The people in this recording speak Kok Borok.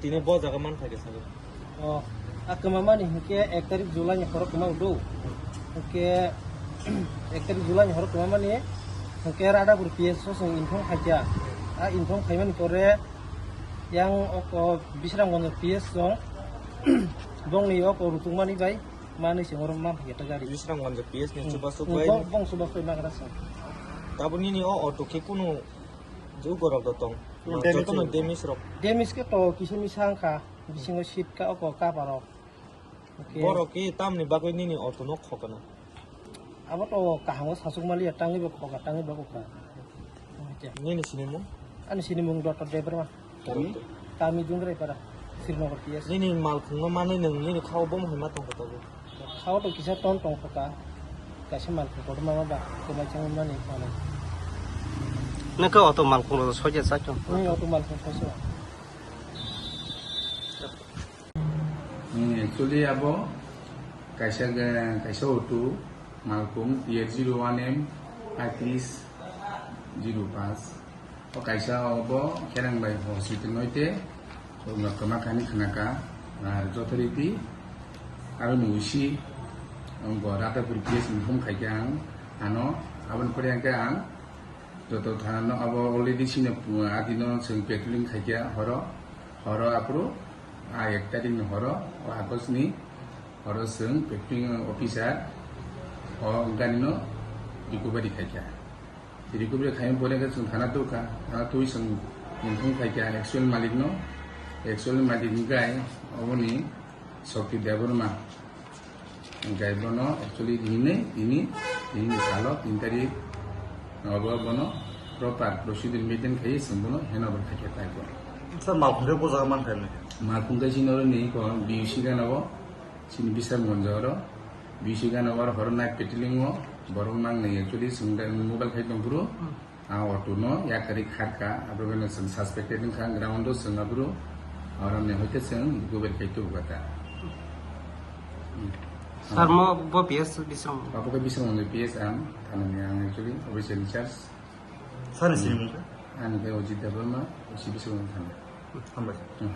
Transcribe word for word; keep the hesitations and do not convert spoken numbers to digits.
Tini bo jaga man phaikha sabo. O, a kwmamani hinkhe ek tarik July ni horo kwma udo. Hinkhe ek tarik July ni horo kwmamani hinkhe Radhapur P S o chwng inform khaikha. A inform khaimani pore yang oko Bisramganj P S chwng bongni oko rutukmani bai manwi chwng oro man phaikha ta gari. Bisramganj P S ni Hmm. chubasuk Hmm, bai. Bong, bong chubasuk bai magra chwng. Tabuk nini o auto khe kunu jugorok da tong. Hmm. Jotono damage rok. Damage khe to kisa misa wngkha. Bisingo seat ka oko cover rok. Okay. Borok ki tamni bagwi nini auto no khokana? Abo to kaham o sasuk maliya, tangwi bo khoka, tangwi bo khoka. Nini sinimung? Ani sinimung Doctor Debbarma. Kami? Kami Dungrai para, Srinagar P S. Nini malkhung no manwi nwng nini khao bom hai ma tongkha tabuk? Khao to kisa ton tongkha ka. Kaisa malkhung kotor mama ba, kwmai chang mani manwi. Nang khe auto malkhung rok soja sa chong? Hmm, auto malkhung soja. Hmm, actually abo kaisa, kaisa auto malkhung T R zero one M patis zero pas. O kaisa obo kherang bai hospital noite kwma kani khnaka, ar joto riti aroni usi ang bo Radhapur P S ni hum khaikha ang ano aboni pore ang khe ang Joto thana no abo already sino pu-, adino chwng patrolling khaikha horo, horo aphuru a ek tarik ni horo, o August ni horo chwng patrolling officer o gari no recovery khaikha. Recovery khaimani pore khe chwng thana tukha, thana twi chwng mungthung khaikha actual malik no, actual malik ni gai oboni Shakti Debbarma. Hingke bono actually hinwi tini, tini salo tin tarik, obo bono proper procedure maintain khai chwng bono handover khaikha tai bo. Sir, malkhung khe bo jaga man kha nai? Malkhung khe chini oro ni ko B U C gana o, chini Bisramganj oro, B U C gana o oro horo night patrolling o, borok nang nai actually chwng mobile khai tong phuru. Hmm. A auto no yakari kharkha, abro no chwng suspected wngkha, ground o chwng abro, oro ni hoite chwng recover khai tubu kha ta. Hmm. Sir, mo bo P S Bisram? Abo khe Bisramganj P S ang, thana ni ang actually official in charge. Sir ni sinimung khe? Ani khe Ajit Debbarma, O C Bisramganj thana. Hambai. Hmm.